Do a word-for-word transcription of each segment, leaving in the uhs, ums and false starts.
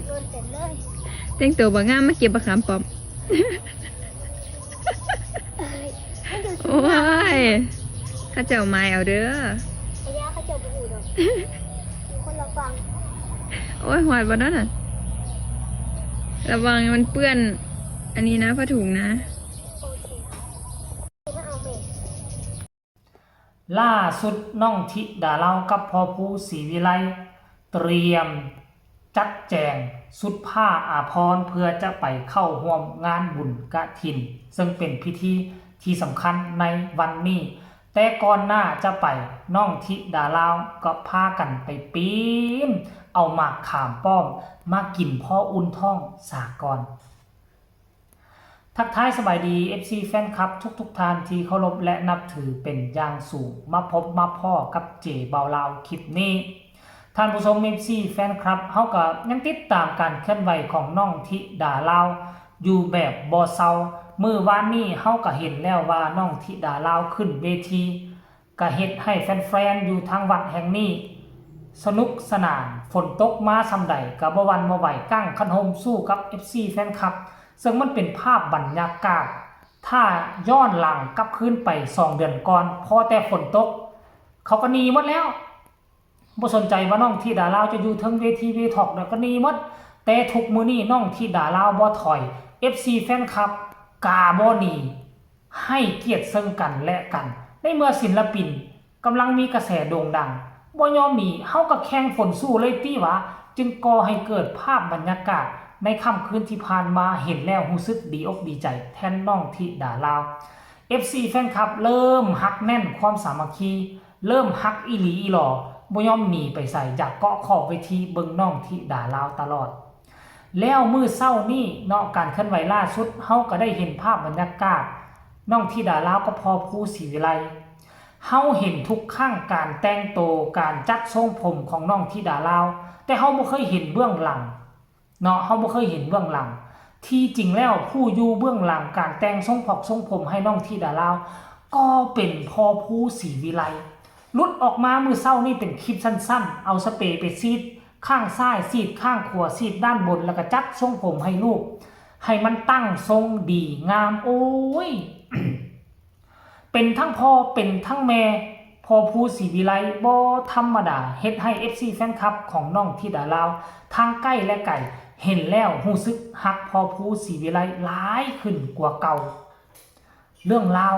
โดนเต็มเลย แต่งตัวบ่งามมาเก็บบักขามป้อม เอ้ยมันอยู่ โอ้ย เขาเจ้าหมายเอาเด้อ ระยะเขาเจ้าบ่ฮู้ดอก อยู่คนละฝั่ง โอ้ย หอดบ่นั่นน่ะ ระวังมันเปื้อน อันนี้นะ ผ้าถุงนะ โอเค มาเอาแม่ ล่าสุดน้องธิดาลาวกับพ่อภูศรีวิไล เตรียมจัดแจงชุดผ้าอาภรณ์เพื่อจะไปเข้าร่วมงานบุญกฐิน ซึ่งเป็นพิธีที่สำคัญในวันนี้ แต่ก่อนหน้าจะไปน้องธิดาลาวก็พากันไปปีนเอาหมากขามป้อมมากินพออุ่นท้องสาก่อน ทักทายสบายดี เอฟซี แฟนคลับทุกๆท่านที่เคารพและนับถือเป็นอย่างสูง มาพบมาพ้อกับเจเบาลาวคลิปนี้ ท่านผู้ชม เอฟซี แฟนคลับ เฮาก็ยังติดตามการเคลื่อนไหวของน้องธิดาลาวอยู่แบบบ่เซา มื้อวานนี้เฮาก็เห็นแล้วว่าน้องธิดาลาวขึ้นเวที ก็เฮ็ดให้แฟนๆอยู่ทางวัดแห่งนี้ สนุกสนาน ฝนตกมาส่ำใดก็บ่หวั่นบ่ไหว กางคันห่มสู้กับ เอฟซี แฟนคลับ ซึ่งมันเป็นภาพบรรยากาศ ถ้าย้อนหลังกลับคืนไปสองเดือนก่อน พอแต่ฝนตก เขาก็หนีหมดแล้ว บ่สนใจว่าน้องธิดาลาวจะอยู่เทิงเวทีเวทอกแล้วก็หนีหมด แต่ทุกมื้อนี้น้องธิดาลาวบ่ถอย เอฟซี แฟนคลับ กาบ่หนี ให้เกียรติซึ่งกันและกัน ในเมื่อศิลปินกำลังมีกระแสโด่งดัง บ่ยอมหนี เฮาก็แข่งฝนสู้เลยติวะ จึงก่อให้เกิดภาพบรรยากาศในค่ำคืนที่ผ่านมา เห็นแล้วรู้สึกดีอกดีใจแทนน้องธิดาลาว เอฟซี แฟนคลับ เริ่มฮักแน่นความสามัคคี เริ่มฮักอีหลีอีหลอ บ่ยอมหนีไปไส อยากเกาะขอบเวทีเบิ่งน้องธิดาลาวตลอด แล้วมื้อเช้านี้เนาะ การเคลื่อนไหวล่าสุด เฮาก็ได้เห็นภาพบรรยากาศ น้องธิดาลาวกับพ่อภูศรีวิไล เฮาเห็นทุกครั้งการแต่งตัว การจัดทรงผมของน้องธิดาลาว แต่เฮาบ่เคยเห็นเบื้องหลังเนาะ เฮาบ่เคยเห็นเบื้องหลัง ที่จริงแล้วผู้อยู่เบื้องหลังการแต่งทรงพอกทรงผมให้น้องธิดาลาว ก็เป็นพ่อภูศรีวิไล หลุดออกมามื้อเช้านี้เป็นคลิปสั้นๆ เอาสเปรย์ไปฉีดข้างซ้าย ฉีดข้างขวา ฉีดด้านบน แล้วก็จัดทรงผมให้ลูก ให้มันตั้งทรงดีงาม โอ้ย เป็นทั้งพ่อ เป็นทั้งแม่ พ่อภูศรีวิไล บ่ธรรมดา เฮ็ดให้ เอฟซี แฟนคลับของน้องธิดาลาว ทั้งใกล้และไกล เห็นแล้วรู้สึกฮักพ่อภูศรีวิไลหลายขึ้นกว่าเก่า เรื่องราว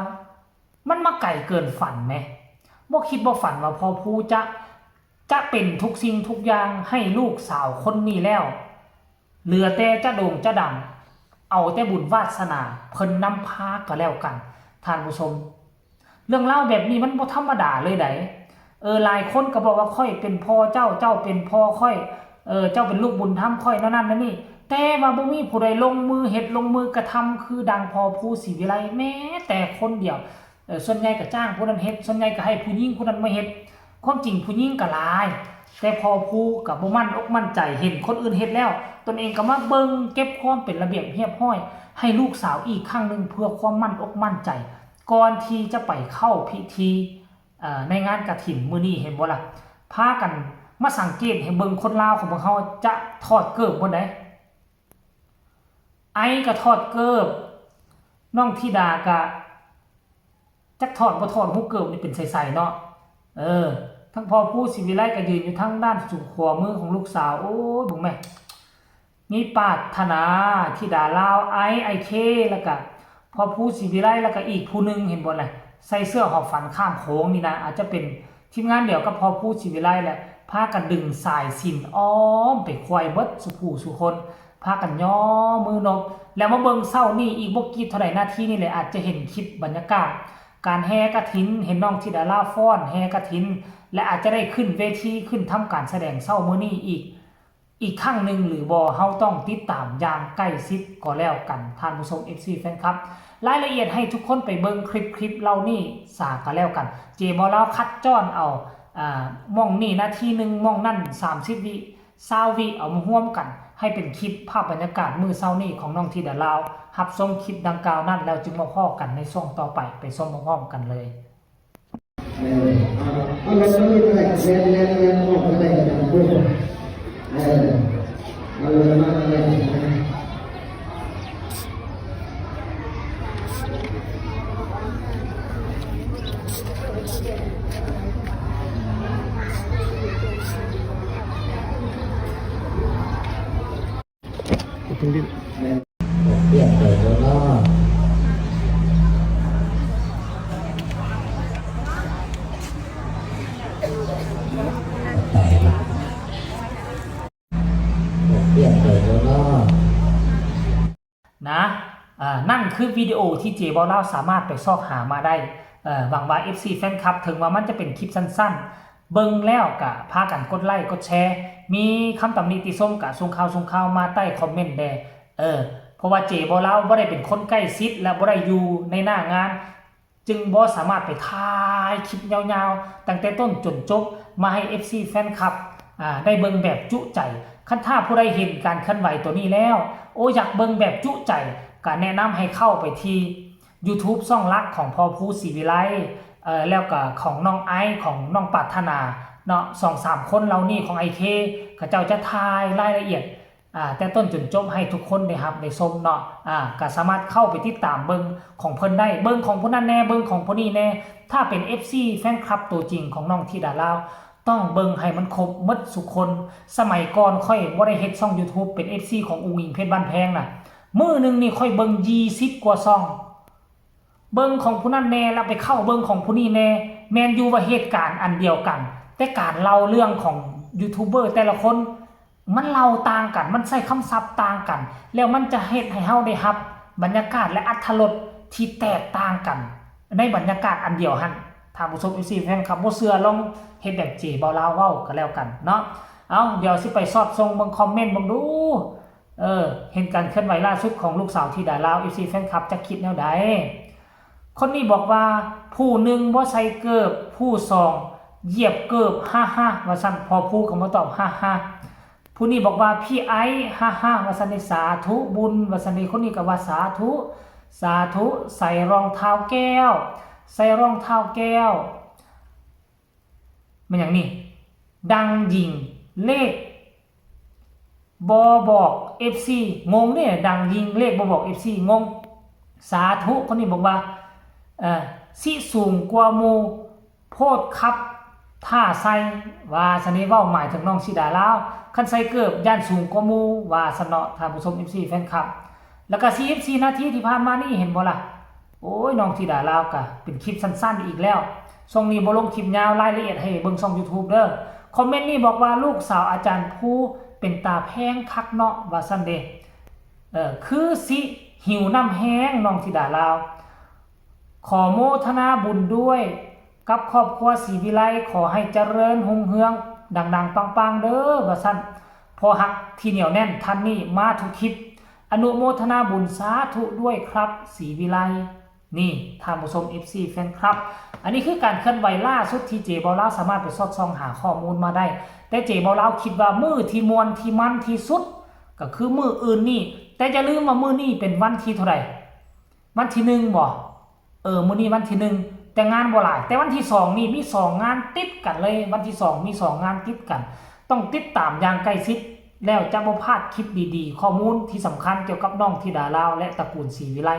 มันมาไกลเกินฝันแหม บ่คิดบ่ฝันว่าพ่อภูจะ จะเป็นทุกสิ่งทุกอย่างให้ลูกสาวคนนี้แล้ว เหลือแต่จะโด่งจะดัง เอาแต่บุญวาสนาเพิ่นนำพาก็แล้วกัน ท่านผู้ชม เรื่องราวแบบนี้มันบ่ธรรมดาเลยได๋ เออ หลายคนก็บอกว่าข้อยเป็นพ่อเจ้า เจ้าเป็นพ่อข้อย เออ เจ้าเป็นลูกบุญธรรมข้อย แนวนั้นแนวนี้ แต่ว่าบ่มีผู้ใดลงมือเฮ็ดลงมือกระทำคือดังพ่อภูศรีวิไลแม้แต่คนเดียว เออ ส่วนใหญ่ก็จ้างผู้นั้นเฮ็ด ส่วนใหญ่ก็ให้ผู้หญิงผู้นั้นมาเฮ็ด ความจริงผู้หญิงก็หลาย แต่พ่อภูก็บ่มั่นอกมั่นใจ เห็นคนอื่นเฮ็ดแล้ว ตนเองก็มาเบิ่งเก็บความเป็นระเบียบเรียบร้อย ให้ลูกสาวอีกครั้งหนึ่งเพื่อความมั่นอกมั่นใจ ก่อนที่จะไปเข้าพิธี เอ่อ ในงานกฐินมื้อนี้ เห็นบ่ล่ะ พากันมาสังเกตให้เบิ่ง คนลาวของพวกเฮาจะถอดเกิบบ่ได๋ ไอ้ก็ถอดเกิบ น้องธิดาก็จักถอดบ่ถอด ฮู้เกิบนี่เป็นใสๆเนาะ เออ ทั้งพ่อภูศรีวิไลก็ยืนอยู่ทางด้านสุดขวามือของลูกสาว โอ้ย เบิ่งแม่ มีปรารถนา ธิดาลาว ไอ ไอเค แล้วก็พ่อภูศรีวิไล แล้วก็อีกผู้หนึ่ง เห็นบ่น่ะ ใส่เสื้อหอบฝันข้ามโขงนี่นะ อาจจะเป็นทีมงานเดียวกับพ่อภูศรีวิไลแหละ พากันดึงสายสิญจน์อ้อมไปควยเบิดสู่ผู้สู่คน พากันย่อมือนบ แล้วมาเบิ่งเช้านี้อีกบ่กี่เท่าใดนาทีนี่แหละ อาจจะเห็นคลิปบรรยากาศ การแห่กฐิน เห็นน้องธิดาลาวฟ้อนแห่กฐิน และอาจจะได้ขึ้นเวทีขึ้นทำการแสดงเช้ามื้อนี้อีก อีกครั้งหนึ่งหรือบ่ เฮาต้องติดตามอย่างใกล้ชิดก็แล้วกัน ท่านผู้ชม เอฟซี แฟนคลับ รายละเอียดให้ทุกคนไปเบิ่งคลิป คลิปเหล่านี้ซะก็แล้วกัน เจเบาลาวคัดจ้อนเอา อ่า หม่องนี้นาทีหนึ่ง หม่องนั้นสามสิบวิ ซาววิ เอามาร่วมกัน ให้เป็นคลิปภาพบรรยากาศมื้อเช้านี้ของน้องธิดาลาว รับชมคลิปดังกล่าวนั้นแล้วจึงมาพ้อกันในช่วงต่อไป ไปชมพร้อมๆกันเลย เออเอาเอาลงมาเลยก็ได้แลนแลนแลนออกก็ได้อาจารย์พูดเออเอาล เปลี่ยนไปแล้วเนาะ เปลี่ยนไปแล้วเนาะ นะอ่านั่นคือวิดีโอที่เจเว้าลาวสามารถไปซอกหามาได้เอ่อหวังว่า เอฟซี แฟนคลับ ถึงว่ามันจะเป็นคลิปสั้นๆ เบิ่งแล้วก็พากันกดไลค์กดแชร์ มีคำตำหนิติชมก็ส่งข่าวส่งข่าวมาใต้คอมเมนต์แด่เออเพราะว่าเจเว้าลาวบ่ได้เป็นคนใกล้ชิดและบ่ได้อยู่ในหน้างาน จึงบ่สามารถไปถ่ายคลิปยาวๆ ตั้งแต่ต้นจนจบมาให้ เอฟซี แฟนคลับอ่าได้เบิ่งแบบจุใจ คันถ้าผู้ใดเห็นการเคลื่อนไหวตัวนี้แล้ว โอ้อยากเบิ่งแบบจุใจ ก็แนะนำให้เข้าไปที่ YouTube ช่องหลักของพ่อภูศรีวิไลเอ่อแล้วก็ของน้องไอซ์ของน้องปรารถนาเนาะสองสามคนเหล่านี้ของ ไอเค เขาเจ้าจะถ่ายรายละเอียด อ่าแต่ต้นจนจบให้ทุกคนได้รับได้ชมเนาะอ่าก็สามารถเข้าไปติดตามเบิ่งของเพิ่นได้เบิ่งของผู้นั้นแน่เบิ่งของผู้นี้แน่ถ้าเป็น เอฟซี แฟนคลับตัวจริงของน้องธิดาลาวต้องเบิ่งให้มันครบหมดสุคน สมัยก่อนข้อยบ่ได้เฮ็ดช่อง YouTube เป็น เอฟซี ของอุ๋งอิ๋งเพชรบ้านแพงน่ะมื้อหนึ่งนี่ข้อยเบิ่งยี่สิบกว่าช่อง เบิ่งของผู้นั้นแน่แล้วไปเข้าเบิ่งของผู้นี้แน่แม่นอยู่ว่าเหตุการณ์อันเดียวกัน แต่การเล่าเรื่องของยูทูบเบอร์แต่ละคนมันเล่าต่างกันมันใช้คำศัพท์ต่างกัน แล้วมันจะเฮ็ดให้เฮาได้รับบรรยากาศและอรรถรสที่แตกต่างกัน ในบรรยากาศอันเดียวหั่นท่านผู้ชม เอฟซี แฟนคลับบ่เชื่อลองเฮ็ดแบบเจเว้าลาวเว้าก็แล้วกันเนาะเอาเดี๋ยวสิไปซอดส่องเบิ่งคอมเมนต์เบิ่งดู เออ เห็นการเคลื่อนไหวล่าสุดของลูกสาวธิดาลาว เอฟซี แฟนคลับจะคิดแนวใด คนนี้บอกว่าผู้หนึ่งบ่ใส่เกิบ ผู้สองเหยียบเกิบฮ่าฮ่าว่าซั่นพ่อผู้ก็มาตอบฮ่าฮ่าผู้นี้บอกว่าพี่ไอฮ่าฮ่าว่าซั่นนี่สาธุบุญว่าซั่นนี่คนนี้ก็ว่าสาธุสาธุใส่รองเท้าแก้ว ใส่รองเท้าแก้ว มันอย่างนี้ดังยิงเลขบอบอกเอฟซีงงเนี่ยดังยิงเลขบอบอกเอฟซีงง สาธุคนนี้บอกว่าเอ่อสิสูงกว่าหมู่โพดครับถ้าใส่ว่าสนิเว้าหมายถึงน้องสีดาลาวคันใส่เกิบย่านสูงกว่าหมู่ว่าสนอท่านผู้ชมเอฟซีแฟนคลับแล้วก็สี่สิบสี่นาทีที่ผ่านมานี่เห็นบ่ล่ะ โอ้ยน้องธิดาลาวกะเป็นคลิปสั้นๆอีกแล้วช่วงนี้บ่ลงคลิปยาวรายละเอียดให้เบิ่งช่อง YouTube เด้อคอมเมนต์นี้บอกว่าลูกสาวอาจารย์ภูเป็นตาแพงคักเนาะว่าซั่นเด้เออคือสิหิวน้ำแฮงน้องธิดาลาว ขอโมทนาบุญด้วยกับครอบครัวศรีวิไลขอให้เจริญรุ่งเรืองดังๆปังๆเด้อว่าซั่นพ่อฮักที่เหนียวแน่นท่านนี้มาทุกคลิป อนุโมทนาบุญสาธุด้วยครับศรีวิไลนี่ท่านผู้ชม เอฟซี แฟนคลับ อันนี้คือการเคลื่อนไหวล่าสุดที่เจเว้าลาวสามารถไปซอดส่องหาข้อมูลมาได้ แต่เจเว้าลาวคิดว่ามื้อที่ม่วนที่มันที่สุด ก็คือมื้ออื่นนี่แต่อย่าลืมว่ามื้อนี้เป็นวันที่เท่าไหร่วันที่หนึ่งบ่เออมื้อนี้วันที่หนึ่งแต่งานบ่หลายแต่วันที่สองนี่มีสองงานติดกันเลยวันที่สองมีสองงานติดกัน ต้องติดตามอย่างใกล้ชิดแล้วจะบ่พลาดคลิปดีๆ ข้อมูลที่สำคัญเกี่ยวกับน้องธิดาลาวและตระกูลศรีวิไล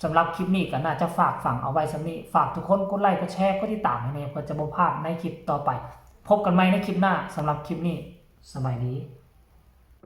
สำหรับคลิปนี้ก็น่าจะฝากฝังเอาไว้ส่ำนี้ ฝากทุกคนกดไลค์กดแชร์กดติดตามให้แน่เพื่อจะบ่พลาดในคลิปต่อไป พบกันใหม่ในคลิปหน้าสำหรับคลิปนี้สบายดี